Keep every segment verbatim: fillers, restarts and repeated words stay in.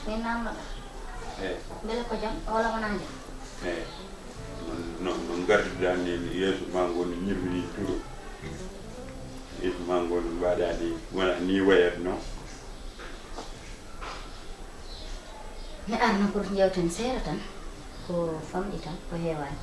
Min namnoɗa. Eyi. Mbele ko jam wala wonaa jam? Eyi. Non, non, non ngarduɗaa ni yeeso maa ngoo no ñirwinii turo. Yeeso maa ngoo no mbaɗaa ni, wonaa ni wayatnoo. Mi arno pour njewten seeɗa tan, ko famɗi tan, ko heewaani.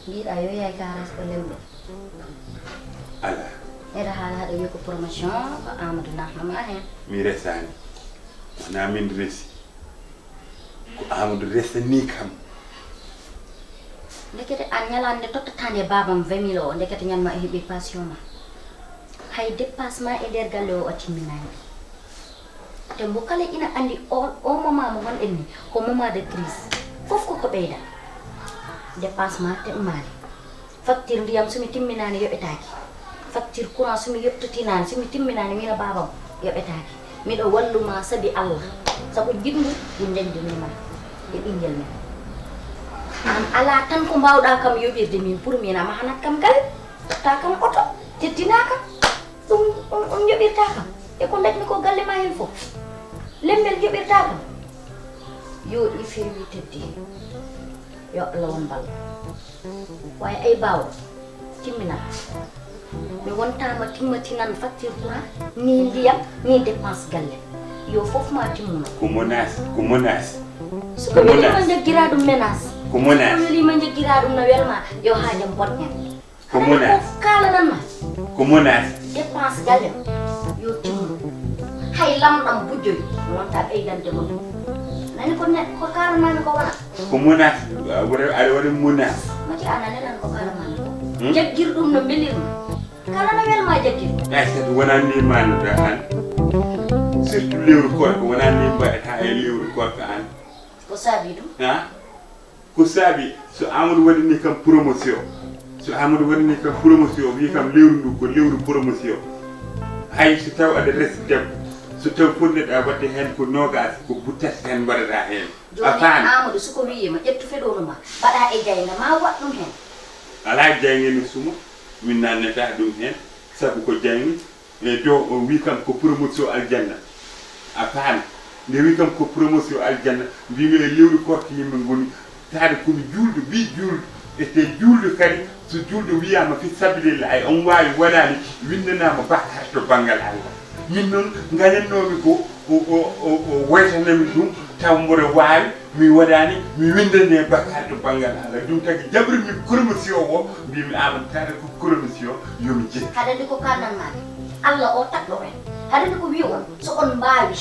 Mbiɗa yo yaay ka res ko lemɗo. Alaa. Eɗa haala haɗa wiya ko promotion, ko Amadou nahnoma heen. Mi resaani. Wonaa min resi. Ko Amadou resanii kam. Ndekete aan ñalaande nde tottataa nde baabam vingt mille o, ndekete ñalma a heɓii passion ma. Hay dépasse ma e nder galle o a timminaani. Te mbo kala ina anndi o, o moment mo ngonɗen ni, ko moment de crise. Fof ko ko ɓeyda. Dépasse ma teɓmaani. Facture ndiyam so mi timminaani yoɓetaake. Facture courant so mi yoɓtotinaani, so mi timminaani miin e baabam yoɓetaake. Miɗo wallu ma sabi Allah. Sabu jiɗngu ngu njañdumi ma e ɓinngel men. Aan alaa tan ko mbaawɗaa kam yoɓirde min pour min a mahanat kam galle, totta kam oto, teddinaa kam. Ɗum, ɗum, ɗum yoɓirtaa kam. E ko ndañmi ko galle ma heen fof. Lembel yoɓirtaa kam. Yooɗi feewi teddi. Yo Allah won ballo. Waaye ay baawo timminat. Mi wontaama timmatinan facture courant, ni ndiyam, ni dépense galle. Yo fof ma timmuno. Ko menace, ko menace. So ko welii ma njaggiraa ɗum menace. Ko menace. So ko welii ma njaggiraa ɗum no welma, yo haajam bon heen. Ko menace. Ko kaalanan ma. Ko menace. Dépense galle yo timmu. Hay lamɗam bujjoy wonta ɓeydande ma. Nani ko ne ko kaalanami ko wona. Ko menace, aɗa waɗa menace. Mati a nani nan ko kaalanami ko. Hmm? Jaggir ɗum no mbelirma. Kala no welma jaggir. Est-ce que wona ni manuɗa an? Surtout lewru koɗo ko wona ni mbaɗata e lewru koɗo an. Ko saabi ɗum? Ha? Ko saabi so Amadou waɗani kam promotion, so Amadou waɗani kam promotion, wi kam lewru ndu ko lewru promotion. Hay so taw aɗa resi debbo, so taw fonneɗa waɗde heen ko noogaas, ko buttas tan mbaɗaɗa heen. A faami? Amadou, so ko wiyima ƴettu feɗono ma, mbaɗa e jaynga, ma waɗ ɗum heen. Alaa jaynge no suma, min nannata ɗum heen, sabu ko jaynge. E dow o wi kam ko promotion aljanna. A faami? Nde wi kam ko promotion aljanna, mbimi e lewru korka yimɓe ngoni, taade komi juulɗo, ɓii juulɗo. E te juulɗo kadi, so juulɗo wiyama fi sabilillahi, on waawi waɗani, windanama bakkar to banngal Allah. Min noon, ganennoomi ko o, o, o, o woytanami ɗum, taw mboɗo waawi, mi waɗani, mi windane bakkar to banngal Allah. Ɗum tagi jaɓrimi promotion o, mbimi Amadou taade ko promotion, yomi jettu. Haɗa anndi ko kalnan maami? Allah o tagɗo en. Haɗa anndi ko wi on, so on mbaawi,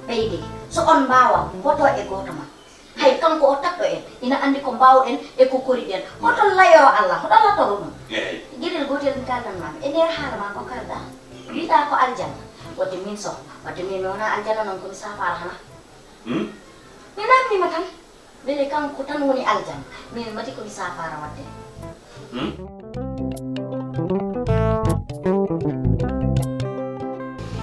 ɓeyde. So on mbaawa, hoto e gooto ma. Hay kanko o tagɗo en, ina anndi ko mbaawɗen e ko koriɗen. Hoto layoro Allah, hoto Allah toro ɗum. Eey. Geɗel gootel mi kalnan maami. E nder haala ma ko kalɗa, wiɗa ko aljanna. Wadde min so, wadde min mi wona aljanna noon ko mi safaara hana. Hmm? Mi namnima tan. Mbele kanko tan woni aljanna, min mati ko mi safaara waɗde. Hmm?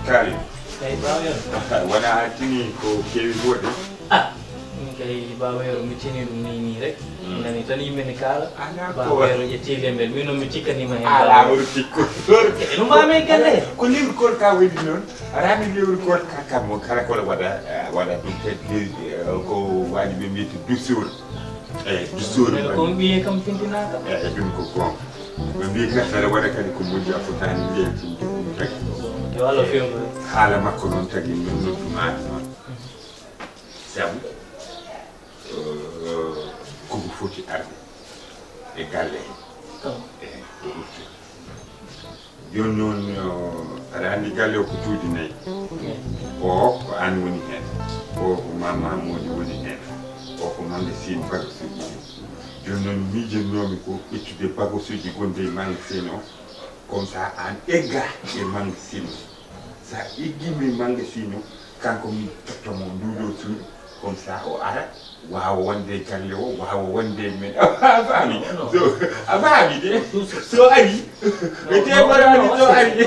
Kaali. Kay baaweero. Wona a tini ko kewi wode. Ah, min kay baaweero mi tini ɗum ni ni rek. Hmm. Nani tan yimɓe ni kaala. Ana ko baaweero ƴetti lembel, min noon mi tikkanima hen. Ala baaweero. Wori tikko. Ɗum mbami galle. Ko lewru koɗo ka waydi noon. Arani lewru koɗo ka kam mo kala ko waɗa, eh, waɗa ɗum te, eh, ko waɗi ɓe mbiyata dusur. Eyi, dusur. Ko ɓiye kam tintinaka. Eyi, ɗum ko gonga. Ɓe mbi gasara waɗa kadi ko moƴƴi a fotani leydi ɗum tagi. Yo Allah fewndo. Haala makko noon tagi min nodduma noon. Sabu, eh, koko foti arde e galle he. Eyi, ko rutti. Jooni noon, o, aɗa anndi galle o ko cuuɗi nayi. O, ko aan woni heen. O, ko Mama Hammodi woni heen. O, ko magasin bagasuuji ɗi. Jooni noon, miijannoomi ko ƴettude bagasuuji gonɗi e magasin o. Comme ça, aan egga e magasin o. So a eggii e magasin o, kanko min totta mo nduɗo suudu. Comme ça, o ara, waawa wonde e galle o, waawa wonde e men. A faami? So, a faami de? So ari, e teɓoraade so ari.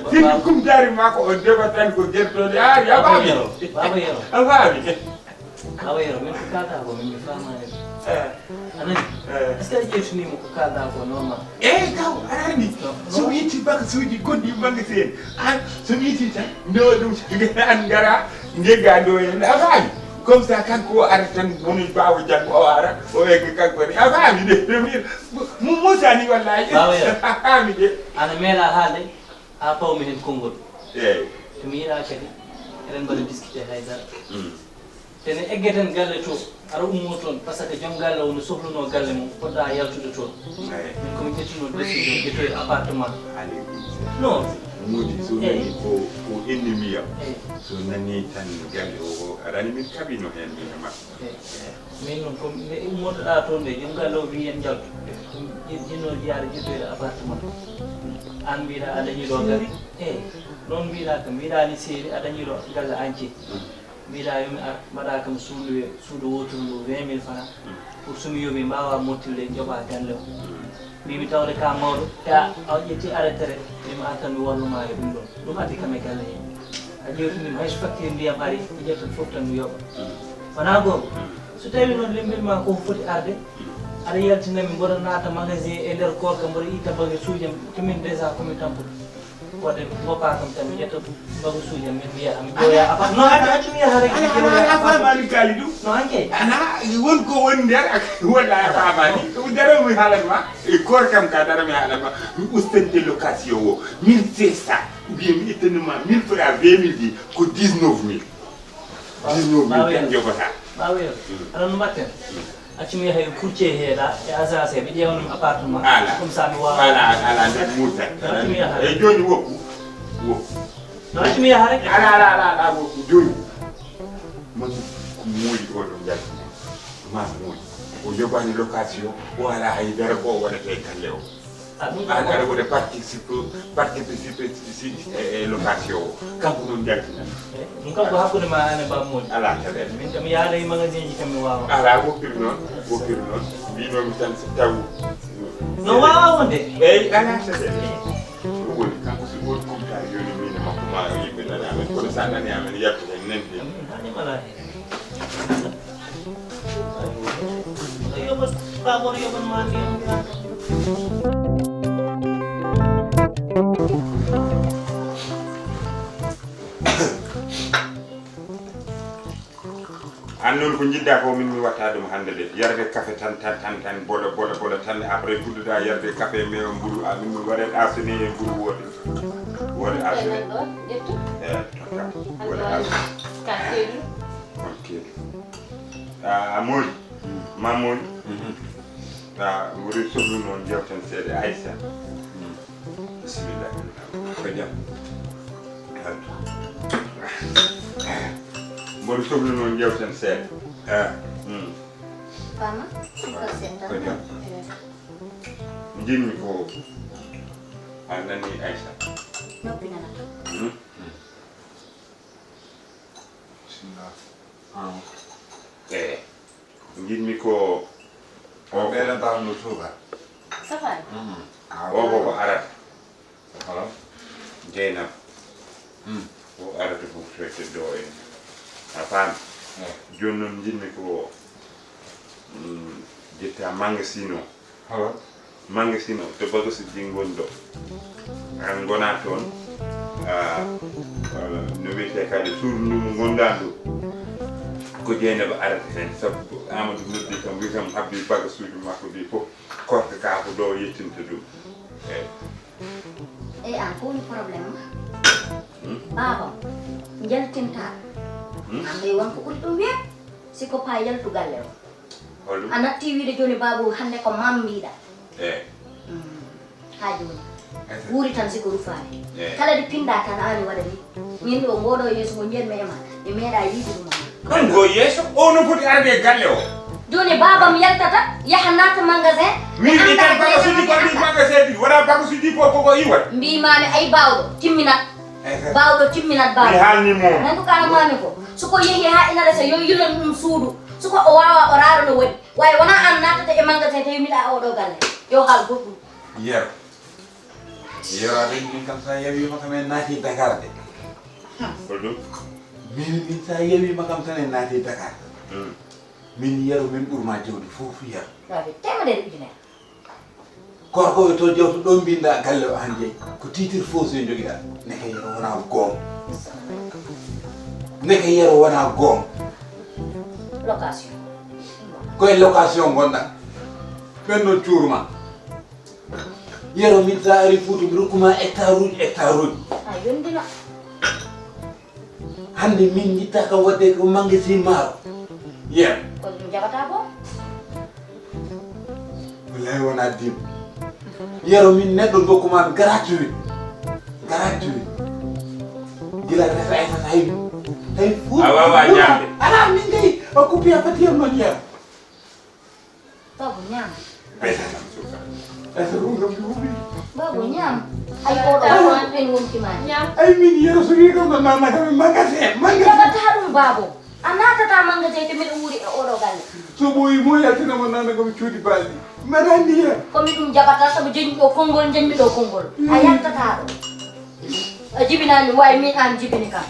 Sirri kumtaari ma ko o defa tan ko gertoɗe ari, a faami? A faami? Baba Yero, min ko kalɗa ko, min mi faamaani. Eh. A nani? Eh. Est-ce que a ƴeewtiniima ko kalɗa ko normal? Eey, kaw, a nani? So yetti Bakasuuji goɗɗi magasin. An so mi yiti tan, ndewa ɗum, an ngara, njegga ɗo heen. A faami? Comme ça, kanko o ara tan, woni ɓaawo janngo o ara, o egga kanko ne. A faami de, de mi, mo, mo sani wallahi. Ɓaawo yara. A faami de. Ana meeɗa haalde, haa pawmi heen konngol. Eeyi. To mi yiɗaa kadi, eɗen mbaɗa discuter hay dara. Mm. Te ne eggeten galle to, aɗa ummoo toon, parce que joom galle o no sohlunoo galle mum, poɗɗaa yaltude toon. Eeyi. Min ko mi ƴettunoo décision, ƴettoyde appartement. Aleykum salam. Non. Moodi, so Eeyi. nani ko, ko ennemi am. Eeyi. So nani tan galle o, o arani min kaɓino heen, min e makko. Eeyi. Min noon, ko nde ummotoɗaa toon nde, joom galle o wii en njaltu. Ɗum jin-, jinnoo jiyaade ƴettoyde appartement. Aan mbiɗaa a dañii ɗo galle. Eeyi. Noon mbiɗaa kam, mbiɗaa ni seeri a dañii ɗo galle entier. Mm. Mbiɗa yo mi ar, mbaɗa kam suudu, suudu wooturu ndu vingt mille francs. Mm. Pour so mi yooɓi mbaawa mottinde, njoɓa galle o. Mm. Mbimi tawde ka mawɗo, te a, a ƴetti arrêté, mbimi ar tan mi walluma e ɗum ɗon. Ɗum addi kam e galle he. A ƴeewti mbimi hay so facture ndiyam ari, mi ƴettan fof tan mi yoɓa. Mm. Wonaa goonga? Mm. So tawi noon limbil ma ko foti arde, mm, aɗa yaltina mi mboɗo naata magasin e nder koorka mboɗo itta bagage uji am, to min déjà ko min tampude. Waɗde ngoppa kam tan, mi ƴetta bagage uji am, min mi yaha, mi ƴeewoya apart. Non, accu, accu mi yaha rek, mi ƴeewoya apart. Ana, ana, ana faamaani Kalidou? Non, an kay. Ana, won ko woni nder, ak-, walla a faamaani? Ko daro mi haalan ma. E koor kam ka daro mi haalan ma. Mi ustante location o. Mille cinq cents. Ou bien mi ittani ma mille francs, vingt mille di, ko dix-neuf mille. Dix-neuf mille tan jogata. Ɓaawo yero. Mm. Aɗa no mbatten? Mm. Accu mi yaha e courtier heeɗa, e agence he, ɓe ƴeewanam appartement. Ala. Comme ça mi waawa. Ala, ala, ala, nder Moussa. Accu mi yaha. Eyi, jooni wokku. Wokku. No accu mi yaha rek. Ala, ala, ala, ala, wokku. Jooni. Man ko mooli o ɗo njaltina. Ma mooli. O yoɓaani location, o alaa hay dara ko o waɗata e galle o. Ah, ɗum ko an aɗa waɗa participe, participe si, si, e, e location o. Kanko noon njaltinat. Eh, ɗum kam ko hakkunde ma an e Baba Moodi. Alaa caɗeele. Min kam mi yaada e magasin ji kam mi waawa. Alaa, woppir noon, woppir noon. Mbinomi tan so taw. No waawa wonde? Eyi, alaa caɗeele. Ɗum woni kanko so woodi kumtaari jooni min e makko ma o yimɓe nani amen. Kono so a nani amen yaltu heen nande. Min haali mala heen. An noon ko njiɗɗa ko min mi watta ɗum hannde de. Yarde kafe tan, tan, tan, tan, bola, bola, bola tan. Après gudduɗa yarde kafe e meewa mburu, a min mi waɗe asene e mburu woote. Woote asene. Ɗo, ƴettu. Eh, tokka. Woote asene. Ka keedu. On keedu. Ah, a mooli? Mm. Ma mooli? Mhm. Ah, wori sohlu noon jewten seeɗa, Aïssa. Mm. Bisimilla. Ko jam. Mboɗo sohlu noon jewten seeɗa. Ah. Mm. Fama, suka seeɗa. Ko jam. Eh. Njiɗmi ko a nani Aïssa. Noppi nanata. Mm. Bismillah. Ah. Eh, njiɗmi ko o ɓeɗa tawno suuka. Safari. Mm. Ah, o ko ko arata. Holo? Jeynaba. Mm. O arata fof fete do en. A faami? Eh. Jooni noon njiɗmi ko, mm, ƴetta magasin o. Holo? Magasin o, to bagasuuji ngoni ɗo. An ngona toon, ah, ah, no wiyetee kadi suudu ndu mo ngonɗaa ndu. Ko Jeynaba arata heen, sabu Amadou noddi kam, wi kam habbi bagasuuji makko ɗi fof, korka ka ko ɗo yettinta ɗum. Eeyi. Eyi, an ko woni problème ma? Hmm? Baabam, njaltinta. Hmm? An kay won ko ɓuri ɗum weeɓ, si ko pa yaltu galle o. Holɗum? A natti wiide jooni baabu hannde ko mam mbiɗa. Eh. Mm. Haa jooni. Eh. Wuuri tan siko rufaani. Eh. Kala ɗi pinɗa tan aani waɗa ni. Min ɗo ngoɗo yeeso ngo njiyatmi e ma. Mi meeɗa yiide ɗum ma. Ɗum ko yeeso. O no foti arde e galle o. Jooni baabam yaltata, yaha naata magasin. Min mi tan bagasuuji ko ɗi magasin ɗi. Wona bagasuuji ko, ko, ko iwat. Mbimaami ay baawɗo, timminat. Eh, eh. Baawɗo, timminat baawɗo. Mi haalni mo. Nan ko kaala maami ko. So ko yehi haa ina resa, yo yilon ɗum suudu. So ko o waawa, o raaro no waɗi. Way wona an nattata e magasin tawi mbiɗa oɗo galle. Yo haal goɗɗum. Yero. Yero aɗa min kam sa yawima kam en naati Dakar de. Holɗum? Min, min sa yawima kam tan en naati Dakar. Hmm. Min Yero min ɓurma jawdi fof Yero. Waɗi temedere ujunere. Gorko e to jawtu ɗon mbinda galle o an jeyi. Ko titre foncier jogiɗa. Neke yero wona goom. Neke yero wona goom. Location. Koye location gonɗa. Ɓen non cuurma. Yero min sa ari Fuuta mi rokkuma hectare uji, hectare uji. A yondina. Hannde min njitta kam wadde ko magasin maaro. Yero. Ko ɗum jaɓata ko? Wallahi wona dim. Yero min neɗɗo dokkuma gratuit. Gratuit. Gila resa esa tawi. Tawi Fuuta. A wawa ñamde. Ala min kay o kupiya fatiyam man yero. Babo ñaam. Bete tan suka. Esa ko ngam ɗum. Babo ñaam. Ay oɗo ko an ɓen wonti ma. Ñaam. Ay min yero so wi ɗum no nana kam magasin, magasin. Jaɓata ɗum babo. A natata magasin to miɗo wuuri e oɗo galle. So ɓooyi mo yaltina mo nana kam cuuɗi baali. Mbaɗa anniya. Ko mi ɗum jaɓata sabu jeñmi ɗo konngol, jeñmi ɗo konngol. A yaltata ɗo. A jibinani mi, way min an jibini kam.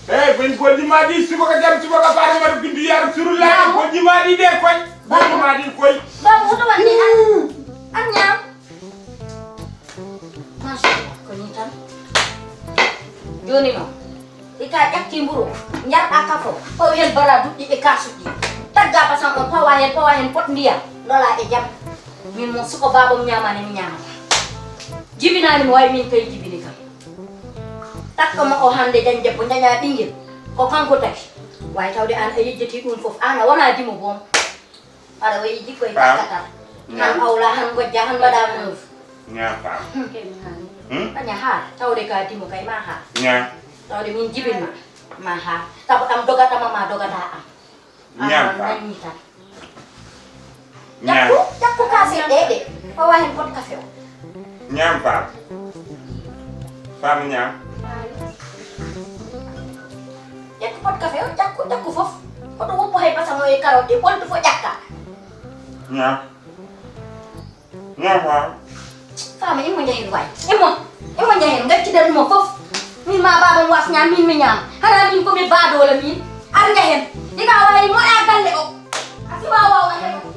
Hey, ben golji ma ɗi subaka jam subaka fare mbaɗa bindu yar surula. Golji ma ɗi de koy. Golji ma ɗi koy. Baba hoto waɗde an. An ñaam. Machallah, ko ni tan. Joni noon. Ika ƴakki mburu, njarɗa kafo, paw hen bara duɗɗi e kasuɗi. Tagga basan on, pawa hen, pawa hen pot ndiyam, lola e jam. Min mo suko babam ñamani mi ñamata. Jibinani mo way min kay jibini kam. Takka mo o hande jan debbo jaña ɓingel. Ko kanko taki. Way tawde an a yejjeti ɗum fof, an a wona dimo boom. Aɗa wayi jikkoy Faam. Takkatal. Ñaam. Han awla, han gojja, han mbaɗa move. Ñaam faam. Hmm. Aña haa, tawde ka dimo kay ma haa. Ñaam. Tawde min jibinma, ma haa. Sabu ɗam dogatama ma dogata am. Ñaam faam. Nanni tan. Ñaam. Ƴakku, ƴakku ka seɗɗe ɗe. Pawa hen pot kafe o. Ñaam faam. Faam ñaam. Ƴakku pot kafe o, ƴakku, ƴakku fof. Hoto woppu hay basamo e karotte, ɓoltu fof ƴakka. Ñaam. Ñaam faam. Faama, imo njahen waay. Imo, imo njahen, ngaccidan mo fof. Min ma baaba mi was ñaam, min mi ñaam. Hana min ko mi baadoola min. Ar njahen. Ɗiga waay mo e galle o. A si waawa o heɓa.